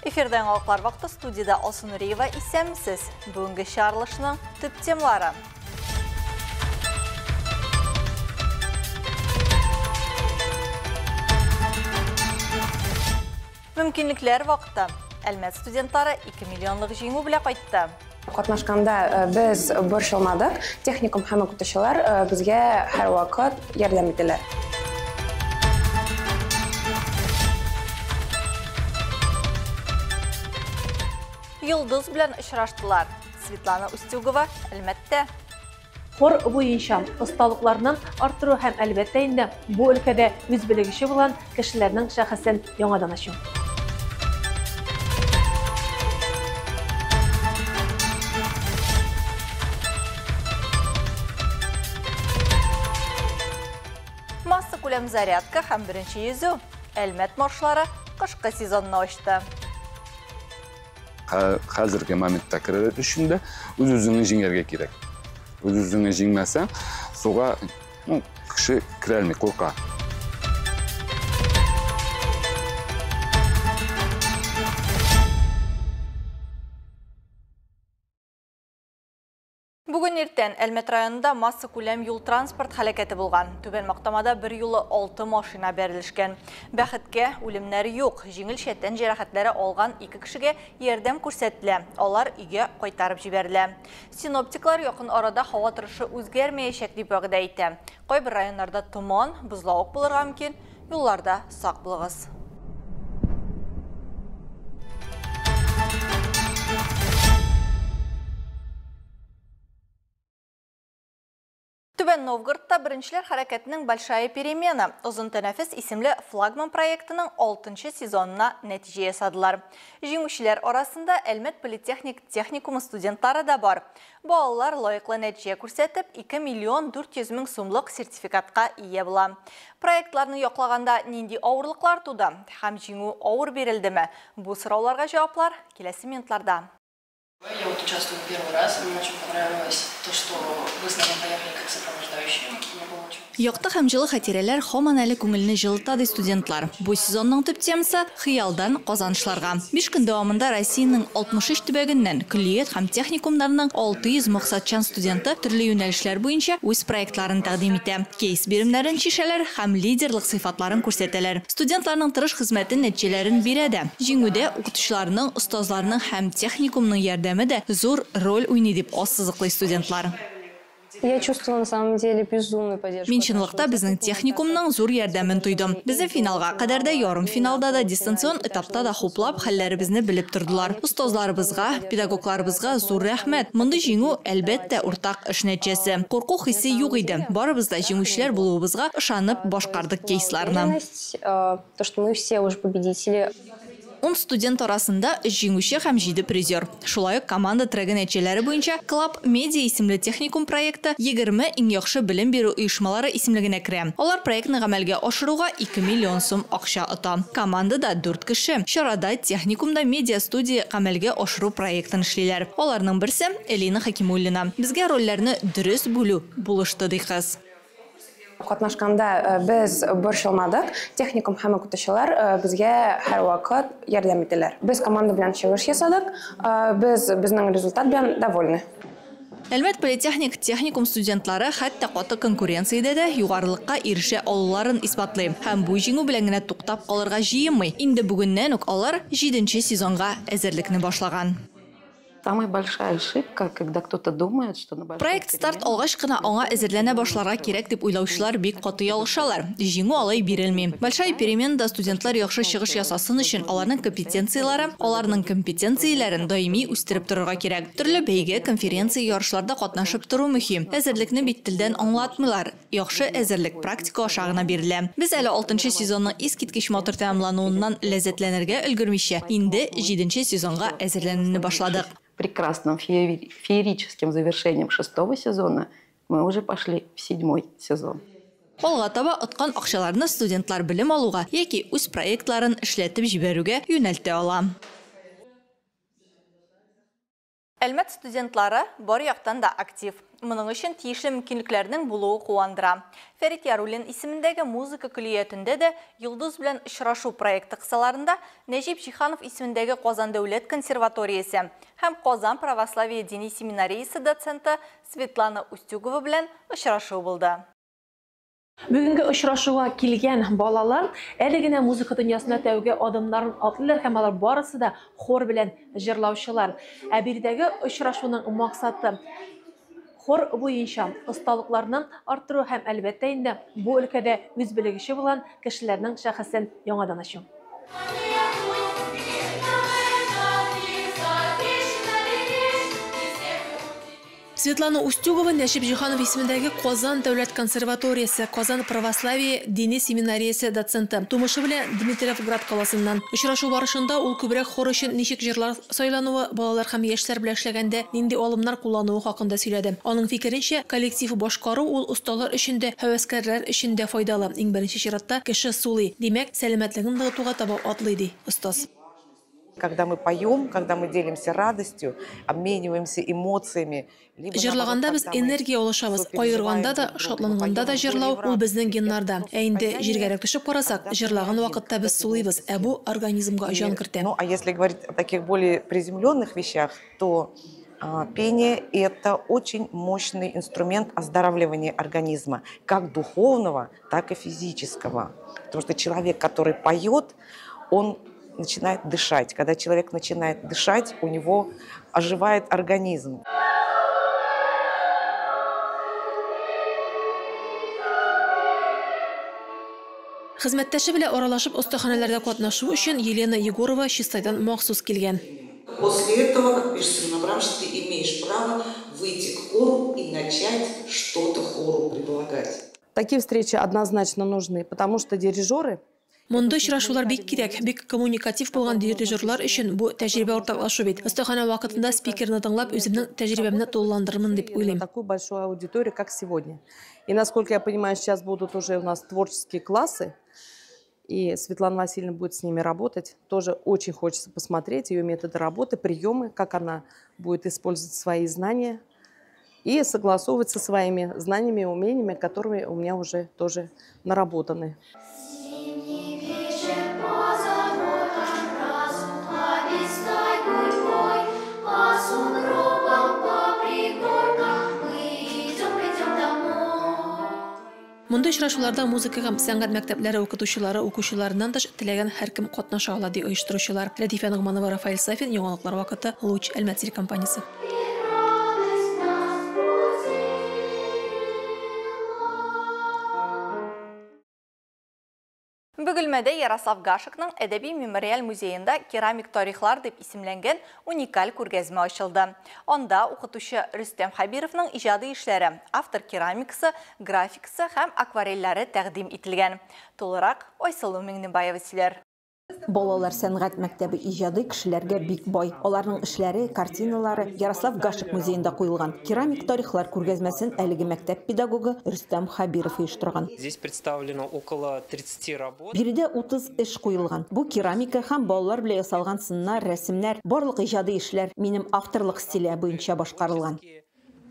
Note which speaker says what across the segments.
Speaker 1: Эфирда яңалыклар вакыты, студиядә Алсу Нуриева. Исәнмесез. Бүгенге чыгарылышның төп темалары. Мөмкинлекләр вакыты. Әлмәт студентлары 2 миллионлык җиңү белән кайтты.
Speaker 2: Катнашканда без борчылмадык. Техникум һәм укытучылар безгә һәрвакыт ярдәм итәләр.
Speaker 1: Йолдыз белән очраштылар. Светлана Устюгова, Әлмәттә.
Speaker 3: Хор буенча осталыкларны арттыру һәм, әлбәттә инде, бу өлкәдә үз белгече булган кешеләрнең шәхесен яңадан ачу.
Speaker 1: Массакүләм зарядка һәм беренче йөзү. Әлмәт маршлары кышкы сезонны ачты.
Speaker 4: Хәзерге моментта керер өчен дә үз-үзеңне җиңәргә кирәк. Үз-үзеңне җиңмәсәң, суга, ну, кеше керә алмый, курка.
Speaker 1: Бүген иртән Әлмәт районында массакүләм юл-транспорт һәлакәте булган. Түбән Мактамада бер юлы 6 машина бәрелешкән. Бәхеткә, үлемнәр юк. Җиңелчә тән җәрәхәтләре алган 2 кешегә ярдәм күрсәтелә. Алар өйгә кайтарып җибәрелә. Синоптиклар якын арада һава торышы үзгәрмәячәк дип вәгъдә итә. Кайбер районнарда томан, бозлавык булырга мөмкин. Юлларда сак булыгыз. Түбән Новгородта беренчеләр хәрәкәтенең Большая перемена озын тәнәфес исемле флагман проектының 6-нчы сезонына нәтиҗә ясадылар. Җиңүчеләр арасында Әлмәт политехник техникумы студентлары да бар. Балалар лаеклы нәтиҗә күрсәтеп, 2 миллион 400 мең сумлык сертификатка ия була. Проектларны яклаганда нинди авырлыклар туды һәм җиңү авыр бирелдеме? Бу сорауларга җаваплар киләсе минутларда.
Speaker 5: Я вот участвую первый раз, мне очень понравилось то, что вы с нами поехали как сопровождающие. Мне было очень
Speaker 1: Якты һәм җылы хатирәләр һаман әле күңелне җылыта, ди студентлар. Бу сезонның төп темасы хыялдан казанышларга. 5 көн дәвамында Россиянең 63 төбәгеннән көллият һәм техникумнарның 600 максатчан студенты төрле юнәлешләр буенча үз проектларын тәкъдим итә. Кейс биремнәрен чишәләр һәм лидерлык сыйфатларын күрсәтәләр. Студентларның тырыш хезмәте нәтиҗәләрен бирә дә. Җиңүдә укытучыларның, остазларның һәм техникумның ярдәме дә зур роль уйный дип ассызыклый студентлар.
Speaker 2: Я чувствовала на самом деле безумную поддержку.
Speaker 1: Мин чынлыкта безнең техникумның зур ярдәмен тойдым. Безне финалга кадәр дә, ярымфиналда да, дистанцион этапта да хуплап, хәлләребезне белеп тордылар. Остазларыбызга, педагогларыбызга зур рәхмәт. Мондый җиңү, әлбәттә, уртак эш нәтиҗәсе. Курку хисе юк иде. Барыбыз да җиңүчеләр булуыбызга ышанып башкардык кейсларны.
Speaker 2: Уверенность, то, что мы все уже победители.
Speaker 1: 10 студент арасында 3 җиңүче һәм 7 призер. Шулай ук команда трегы нәтиҗәләре буенча Club Media исемле техникум проекты 20 иң яхшы белем бирү оешмалары исемлегенә керә. Алар проектны гамәлгә ашыруга 2 миллион сум акча ота. Командада 4 кеше. Чарада техникумда медиа студия гамәлгә ашыру проектын эшлиләр. Аларның берсе Элина Хакимуллина. Безгә рольләрне дөрес бүлү булышты, ди кыз.
Speaker 2: Катнашканда без борчылмадык. Техникум һәм укытучылар безгә һәрвакыт ярдәм итәләр. Без команда белән чыгыш ясадык. Без безнең результат белән довольны.
Speaker 1: Әлмәт политехник техникум студентлары хәтта каты конкуренциядә дә югарылыкка ирешә алуларын исбатлый. Һәм бу җиңү белән генә туктап калырга җыенмый. Инде бүгеннән үк алар 7-нче сезонга әзерлекне башлаган.
Speaker 6: Самая большая ошибка, когда кто-то думает, что на большой
Speaker 1: Проект старт
Speaker 6: перемене
Speaker 1: алгач кына аңа әзерләнә башларга кирәк дип уйлаучылар бик каты ялгышалар. Җиңү алай бирелми. Большая переменада студентлар яхшы чыгыш ясасын өчен аларның компетенцияләрен даими үстереп торырга кирәк. Төрле бәйге, конференция, ярышларда катнашып тору мөһим. Әзерлекне бит телдән аңлатмыйлар. Яхшы әзерлек практика аша гына бирелә. Без әле 6-нчы сезонның искиткеч матур тәмамлануыннан ләззәтләнергә өлгермичә, инде 7-нче сезонга әзерләнүне башладык.
Speaker 6: Прекрасным феерическим завершением 6-го сезона мы уже пошли в 7-й сезон.
Speaker 1: Алга таба откан акчаларны студентлар белем алуга яки үз проектларын эшләтеп җибәрүгә юнәлтә ала. Әлмәт студентлары бар яктан да актив. Моның өчен тиешле мөмкинлекләрнең булуы куандыра. Фәрит Яруллин исемендәге музыка көллиятендә дә Йолдыз белән очрашу проекты кысаларында Нәҗип Җиһанов исемендәге Казан дәүләт консерваториясе һәм Казан православие дини семинариясе доценты Светлана Устюгова белән очрашу булды.
Speaker 3: Бүгенге очрашуга килгән балалар әле генә музыка дөньясына тәүге адымнарын атлыйлар һәм алар барысы да хор белән җырлаучылар. Ә биредәге очрашуның максаты хор буенча осталыкларны арттыру һәм, әлбәттә инде, бу өлкәдә үз белгече булган кешеләрнең шәхесен яңадан ачу. Светлана Устюгова Нәҗип Җиһанов исемендәге Казан дәүләт консерваториясе, Казан православие дини семинариясе доценты. Тумышы белән Дмитриевград каласыннан. Очрашу барышында ул күбрәк хор өчен ничек җырлар сайлануы, балалар һәм яшьләр белән эшләгәндә нинди алымнар куллануы хакында сөйләде. Аның фикеренчә, коллектив башкару ул осталар өчен дә, һәвәскәрләр өчен дә файдалы. Иң беренче чиратта кеше сулый, димәк, сәламәтлеген ныгытуга таба атлый, ди остаз.
Speaker 7: Когда мы поем, когда мы делимся радостью, обмениваемся эмоциями.
Speaker 3: Җырлаганда без энергия алышабыз. Кайгырганда да, шатланганда да җырлау ул безнең геннарда. Ә инде җиргәрәк төшеп карасак, җырлаган вакытта без сулыйбыз, ә бу организмга җан кертә.
Speaker 7: Ну, а если говорить о таких более приземленных вещах, то пение – это очень мощный инструмент оздоравливания организма, как духовного, так и физического. Потому что человек, который поет, он начинает дышать. Когда человек начинает дышать, у него оживает организм.
Speaker 3: Хезмәттәше белән аралашып остаханәләрдә катнашу өчен Елена Егорова Чистайдан махсус килгән.
Speaker 8: После этого, как пишет Семен Абрамович, ты имеешь право выйти к хору и начать что-то хору предлагать.
Speaker 9: Такие встречи однозначно нужны, потому что дирижеры.
Speaker 3: Мондый очрашулар бик кирәк, бик коммуникатив булган дирижерлар өчен бу тәҗрибә уртаклашу бит. Остаханә вакытында спикерны тыңлап, үземнең тәҗрибәмне тулыландырырмын дип уйлыйм.
Speaker 9: Такую большую аудиторию, как сегодня. И насколько я понимаю, сейчас будут уже у нас творческие классы, и Светлана Васильевна будет с ними работать. Тоже очень хочется посмотреть ее методы работы, приемы, как она будет использовать свои знания и согласовывать со своими знаниями и умениями, которыми у меня уже тоже наработаны.
Speaker 3: Мондый очрашуларда музыка һәм сәнгать мәктәпләре укытучылары, укучыларыннан тыш теләгән һәркем катнаша ала, ди оештыручылар. Ләтифә Ногманова, Рафаэль Сафин, Яңалыклар вакыты, Луч, Әлмәт телекомпаниясе.
Speaker 1: Бөгелмәдә Ярослав Гашекның әдәби мемориаль музеенда керамик тарихлар дип исемләнгән уникаль күргәзмә ачылды. Анда укытучы Рөстәм Хәбировның иҗади эшләре, автор керамикасы, графикасы һәм акварельләре тәкъдим ителгән. Тулырак Айсылу Миңнебаева сөйләр.
Speaker 10: Балалар сәнгать мәктәбе иҗади кешеләргә бик бай. Аларның эшләре, картиналары Ярослав Гашек музеенда куелган. Керамик тарихлар күргәзмәсен әлеге мәктәп педагогы Рөстәм Хәбиров оештырган.
Speaker 11: Здесь представлено около 30 работ.
Speaker 10: Биредә 30 эш куелган. Бу керамика һәм балалар белән ясалган сыннар, рәсемнәр, барлык иҗади эшләр минем авторлык стиле буенча башкарылган.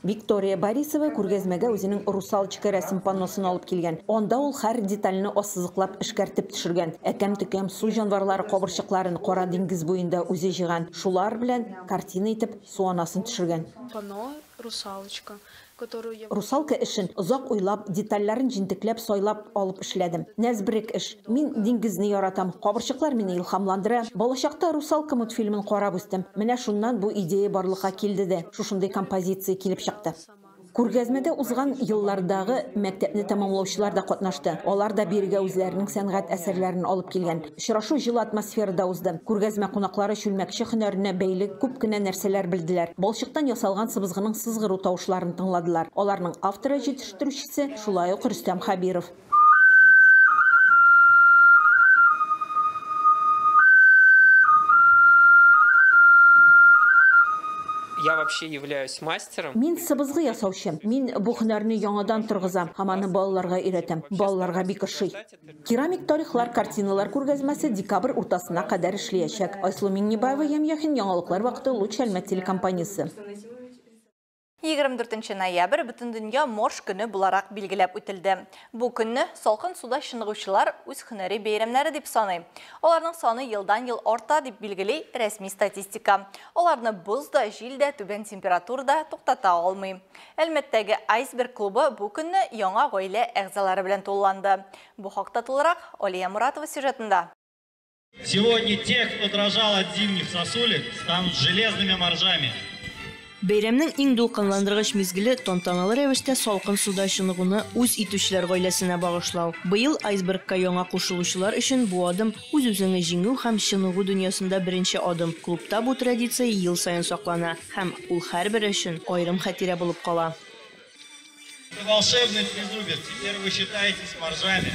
Speaker 10: Виктория Борисова күргәзмәгә үзенең «Русалочка» рәсем панносын алып килгән. Анда ул һәр детальне ассызыклап эшкәртеп төшергән. Әкәм-төкәм су җанварлары кабырчыкларын Кара диңгез буенда үзе җыйган. Шулар белән картина итеп су анасын төшергән.
Speaker 12: Панно «Русалочка».
Speaker 10: Русалка эшен озак уйлап, детальләрен җентекләп сайлап алып эшләдем. Нәзберек эш. Мин диңгезне яратам. Кабырчыклар мине илһамландыра. Балачакта «Русалка» мультфильмын карап үстем. Менә шуннан бу идея барлыкка килде дә. Шушындый композиция килеп чыкты. Күргәзмәдә узган еллардагы мәктәпне тәмамлаучылар да катнашты. Алар да бирегә үзләренең сәнгать әсәрләрен алып килгән. Очрашу җылы атмосферада узды. Күргәзмә кунаклары чүлмәкче һөнәренә бәйле күп кенә нәрсәләр белделәр. Балчыктан ясалган сыбызгының сызгыру тавышларын тыңладылар. Аларның авторы, җитештерүчесе шулай ук Рөстәм Хәбиров.
Speaker 11: Я вообще являюсь мастером.
Speaker 10: Мин сыбызгы ясаучы. Мин бу һөнәрне яңадан торгызам һәм аны балаларга өйрәтәм. Балаларга бик ошый. Керамик тарихлар картиналар күргәзмәсе декабрь уртасына кадәр эшләячәк. Айсылу Миңнебаева, Ям Яхин, Яңалыклар вакыты, Луч Әлмәт телекомпаниясе.
Speaker 1: 24 ноябрь Бөтендөнья морж көне буларак билгеләп үтелде. Бу көнне салкын суда чыныгучылар үз һөнәри бәйрәмнәре дип саный. Аларның саны елдан-ел арта дип билгели рәсми статистика. Аларны боз да, җил дә, түбән температура да туктата алмый. Әлмәттәге Айсберг клубы бу көнне яңа гаилә әгъзалары белән тулыланды. Бу хакта тулырак Алия Муратова сюжетында.
Speaker 13: Сегодня те, кто дрожал от зимних сосулек, станут железными моржами.
Speaker 14: Бәйрәмнең иң дулкынландыргыч мизгеле тантаналы рәвештә салкын суда чыныгуны үз итүчеләр гаиләсенә багышлау. Быел айсбергка яңа кушылучылар өчен бу адым үз-үзеңне җиңү һәм чыныгу дөньясында беренче адым. Клубта бу традиция ел саен саклана һәм ул һәрбер өчен аерым хатирә булып кала.
Speaker 13: Это волшебный трезубец. Теперь вы считаетесь моржами.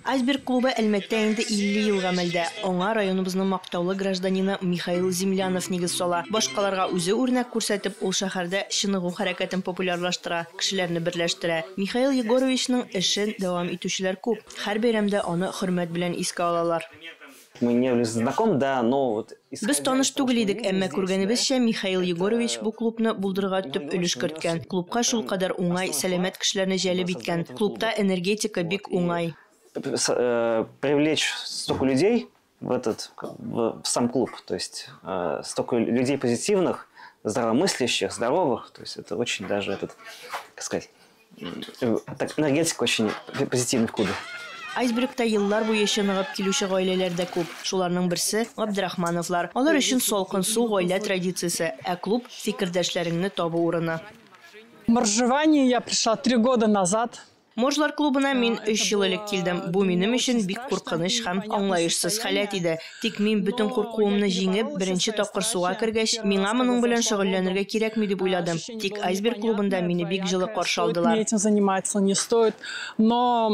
Speaker 14: Айсберг клубы Әлмәттә инде 50 ел гамәлдә. Аңа районыбызның мактаулы гражданины Михаил Землянов нигез сала. Башкаларга үзе үрнәк күрсәтеп, ул шәһәрдә чыныгу хәрәкәтен популярлаштыра, кешеләрне берләштерә. Михаил Егоровичның эшен дәвам итүчеләр күп. Һәр бәйрәмдә аны хөрмәт белән искә алалар.
Speaker 15: Мы не были знаком, да, но вот.
Speaker 14: Без таныш түгел идек, әмма күргәнебезчә, Михаил Егорович бу клубны булдырырга төп өлеш керткән. Клубка шулкадәр уңай, сәламәт кешеләрне җәлеп иткән. Клубта энергетика бик уңай.
Speaker 15: Привлечь столько людей в сам клуб, то есть столько людей позитивных, здравомыслящих, здоровых, то есть это очень даже этот, как сказать, так, энергетика очень позитивная в клубе.
Speaker 14: Айсбергта еллар буе чыныгып килүче гаиләләр дә күп. Шуларның берсе Габдрахмановлар. Алар өчен салкын су гаилә традициясе, ә клуб фикердәшләреңне табу урыны.
Speaker 16: В моржевание я пришла 3 года назад.
Speaker 14: Моржлар клубына мин 3 ел элек килдем. Бу минем өчен бик куркыныч һәм аңлаешсыз халәт иде. Тик мин бөтен куркуымны җиңеп, беренче тапкыр суга кергәч, миңа моның белән шөгыльләнергә кирәкми дип уйладым. Тик Айсберг клубында мине бик җылы каршы алдылар.
Speaker 16: Мне этим заниматься не стоит, но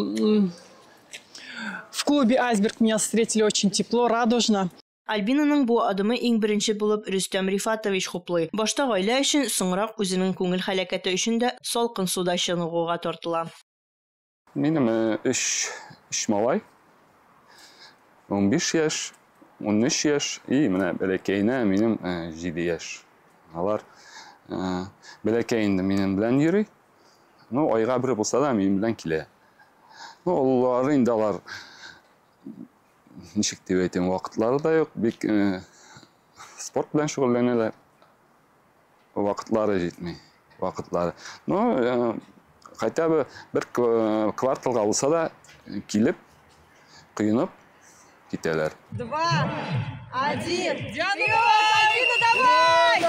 Speaker 16: в клубе «Айсберг» меня встретили очень тепло, радужно.
Speaker 14: Альбинаның бу адымы иң беренче булып Рөстәм Рифатович хуплый. Башта гаилә өчен, соңрак үзенең күңел халәкәте өчен дә салкын суда чыныгуга тартыла.
Speaker 4: Минем өч малай. 15 яшь, 13 яшь и менә бәләкәенә минем 7 яшь. Алар бәләкәй инде минем белән йөри. Ну, айга бер булса да минем белән килә. Ну, олылары инде алар, ничек дип әйтим, вакытлары да юк, бик спорт белән шөгыльләнәләр. Вакытлары җитми, вакытлары. Ну, хотя бы бер кварталга булса да килеп, коенып китәләр.
Speaker 17: Два, один. Вперед, Альбина, давай!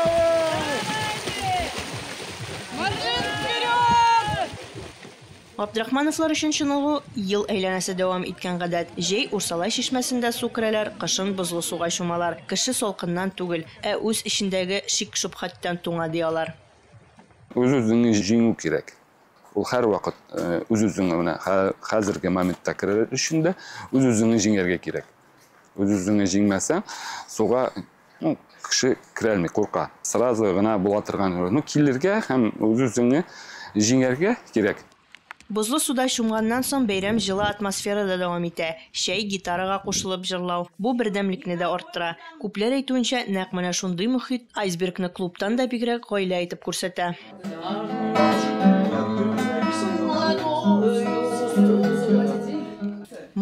Speaker 17: Моржи, вперед!
Speaker 14: Габдрахмановлар өчен чыныгу ел әйләнәсе дәвам иткән гадәт. Җәй Урсалай чишмәсендә су керәләр, кышын бозлы суга чумалар. Кеше салкыннан түгел, ә үз эчендәге шик-шөбһәттән туңа ди алар.
Speaker 4: Үз-үзеңне җиңү кирәк. Ул һәрвакыт үз-үзеңне менә хәзерге моментта керер өчен дә үз-үзеңне җиңәргә кирәк. Үз-үзеңне җиңмәсәң, суга, ну, кеше керә алмый, курка. Сразу гына була торган. Ну, килергә һәм үз-үзеңне җиңәргә кирәк.
Speaker 14: Бозлы суда чумганнан соң бәйрәм җылы атмосферада дәвам итә. Чәй, гитарага кушылып җырлау бу бердәмлекне дә арттыра. Күпләр әйтүенчә, нәкъ менә шундый мохит айсбергны клубтан да бигрәк гаилә итеп күрсәтә.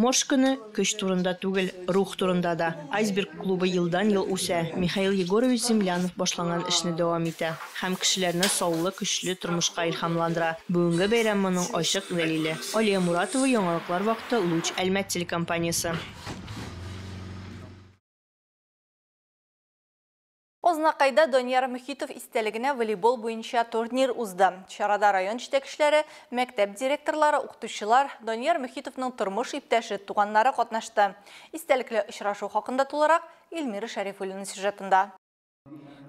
Speaker 14: Морж көне көч турында түгел, рух турында да. Айсберг клубы елдан-ел үсә. Михаил Егорович Землянов башланган эшне дәвам итә һәм кешеләрне саулы, көчле тормышка илһамландыра. Бүгенге бәйрәм моның ачык дәлиле. Алия Муратова, Яңалыклар вакыты, Луч Әлмәт телекомпаниясе.
Speaker 1: Азнакайда Данияр Мөхитов истәлегенә волейбол буенча турнир узды. Чарада район җитәкчеләре, мәктәп директорлары, укытучылар, Данияр Мөхитовның тормыш иптәше, туганнары катнашты. Истәлекле очрашу хакында тулырак Эльмира Шәрифуллина сюжетында.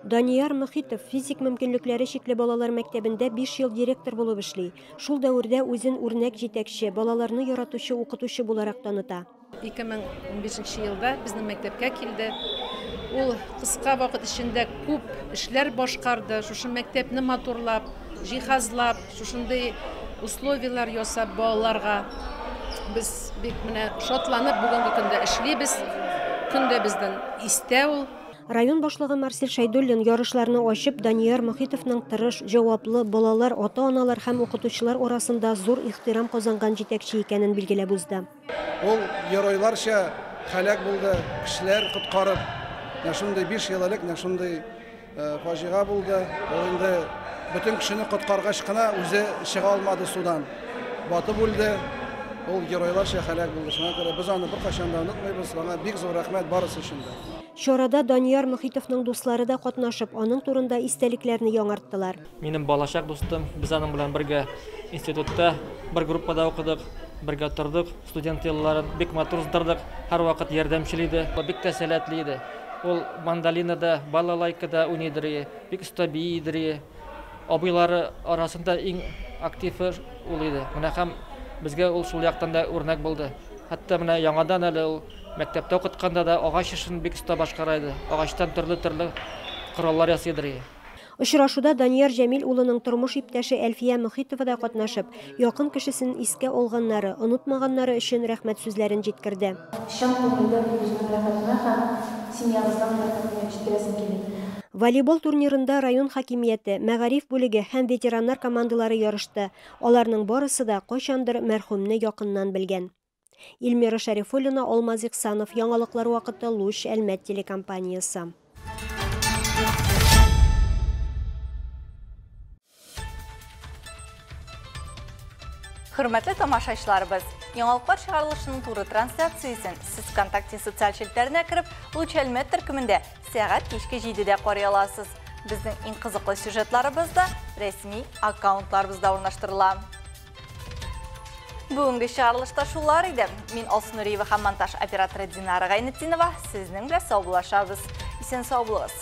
Speaker 18: Данияр Мөхитов физик мөмкинлекләре чикле балалар мәктәбендә 5 ел директор булып эшли. Шул дәвердә үзен үрнәк җитәкче, балаларны яратучы укытучы буларак таныта.
Speaker 19: 2015 елда безнең мәктәпкә килде. Ул кыска вакыт эчендә күп эшләр башкарды. Шушы мәктәпне матурлап, җиһазлап, шушындый условияләр ясап балаларга. Без бик менә шатланып бүгенге көндә эшлибез. Көндә безнең истә ул.
Speaker 18: Район башлыгы Марсель Шәйдуллин ярышларны ачып, Данияр Мөхитовның тырыш, җаваплы, балалар, ата-аналар һәм укытучылар арасында зур ихтирам казанган җитәкче икәнен билгеләп узды.
Speaker 20: Ул геройларча һәлак булды, кешеләр коткарып. Менә шундый 5 ел элек менә шундый фаҗига булды. Ул инде бөтен кешене коткаргач кына үзе чыга алмады судан. Батып үлде. Ул геройларча һәлак булды. Шуңа күрә без аны беркайчан да онытмыйбыз. Аңа бик зур рәхмәт барысы өчен дә.
Speaker 18: Чарада Данияр Мөхитовның дуслары да катнашып, аның турында истәлекләрне яңарттылар.
Speaker 21: Минем балачак дустым, без аның белән бергә институтта бер группада укыдык, бергә тордык, студент елларын бик матур уздырдык, һәрвакыт ярдәмчел иде, бик тә сәләтле иде. Ул мандолинада, балалайкада уйныйдыр, бик оста биидер. Абыйлары арасында иң активы ул иде. Менә һәм безгә ул шул яктан да үрнәк булды. Хәтта менә яңадан әле ул мәктәптә укытканда да агач эшен бик оста башкара иде. Агачтан төрле-төрле кораллар ясыйдыр.
Speaker 18: Очрашуда Данияр Җәмил улының тормыш иптәше Әлфия Мөхитова да катнашып, якын кешесен искә алганнары, онытмаганнары өчен рәхмәт сүзләрен җиткерде.
Speaker 22: Чын күңелдән үземнең рәхмәтемә һәм семьябызның рәхмәтен җиткерәсем килә.
Speaker 18: Волейбол турнирында район хакимияте, мәгариф бүлеге һәм ветераннар командалары ярышты. Аларның барысы да кайчандыр мәрхүмне якыннан белгән. Эльмира Шәрифуллина, Алмаз Ихсанов, Яңалыклар вакыты, Луч, Әлмәт телекомпаниясе.
Speaker 1: Хөрмәтле тамашачыларыбыз, Яңалыклар чыгарылышының туры трансляциясен сез ВКонтакте социаль челтәренә кереп, Луч Әлмәт төркемендә сәгать кичке 7-дә карый аласыз. Безнең иң кызыклы сюжетларыбыз да рәсми аккаунтларыбызда урнаштырыла. Бүгенге чыгарылышта шулар иде. Мин Алсу Нуриева һәм монтаж операторы Динара Гайнетдинова сезнең белән саубуллашабыз. Исән сау булыгыз.